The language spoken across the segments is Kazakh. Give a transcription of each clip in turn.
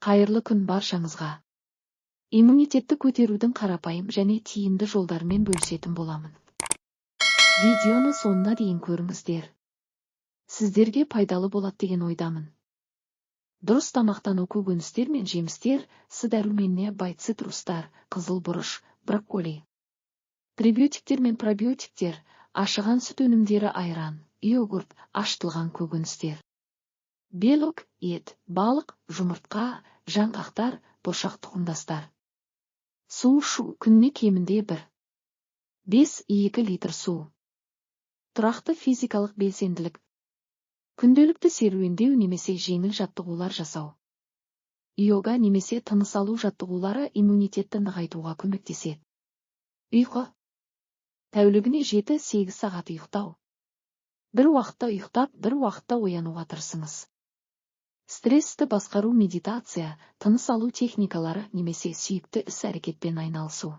Қайырлы күн баршаңызға! Иммунитетті көтерудің қарапайым және тиімді жолдарымен бөлісетін боламын. Видеоны соңына дейін көріңіздер. Сіздерге пайдалы болады деген ойдамын. Дұрыс тамақтану: көкөністер мен жемістер, С дәруменіне бай цитрустар, қызыл бұрыш, брокколи. Пребиотиктер мен пробиотиктер: ашыған сүт өнімдері, айран, йогурт, ашытылған көкөністер. Белок: ет, балық, жұмыртқа, жаңғақтар, бұршақ тұқымдастар. Су ішу: күніне кемінде 1,5-2 литр су. Тұрақты физикалық белсенділік: күнделікті серуендеу немесе жеңіл жаттығулар жасау. Йога немесе тыныс алу жаттығулары иммунитетті нығайтуға көмектеседі. Ұйқы: тәулігіне 7-8 сағат ұйықтау. Бір уақытта ұйықтап, бір уақытта оянуға тырысыңыз. Стрессті басқару: медитация, тыныс алу техникалары немесе сүйікті іс-әрекетпен айналысу.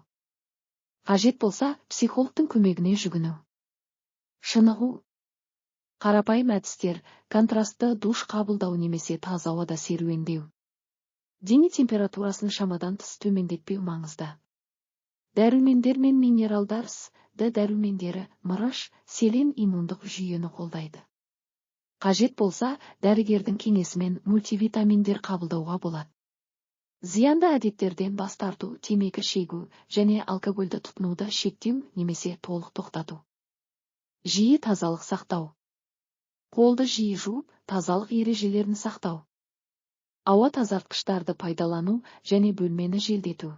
Қажет болса, психологтың көмегіне жүгіну. Шынығу. Қарапайым әдістер: контрастты душ қабылдау немесе таза ауада серуендеу. Дене температурасын шамадан тыс төмендетпеу маңызды. Дәрумендер мен минералдар: С, Д дәрумендері, мырыш, селен иммундық жүйені қолдайды. Қажет болса, дәрігердің кеңесімен мультивитаминдер қабылдауға болады. Зиянды әдеттерден бас тарту: темекі шегу және алкогольді тұтынуды шектеу немесе толық тоқтату. Жиі тазалық сақтау. Қолды жиі жуып, тазалық ережелерін сақтау. Ауа тазартқыштарды пайдалану және бөлмені желдету.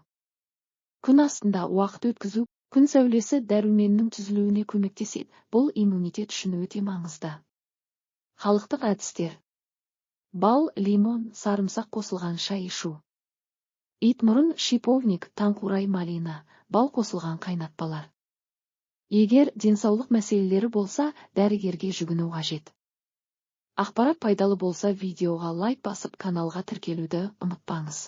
Күн астында уақыт өткізу: күн сәулесі дәруменнің түзілуіне көмектеседі, бұл иммунитет үшін өте маңызды. Халықтық әдістер: бал, лимон, сарымсақ қосылған шай ішу. Итмұрын, шиповник, таңқурай, малина, бал қосылған қайнатпалар. Егер денсаулық мәселелері болса, дәрігерге жүгіну қажет. Ақпарат пайдалы болса, видеоға лайк басып, каналға тіркелуді ұмытпаңыз.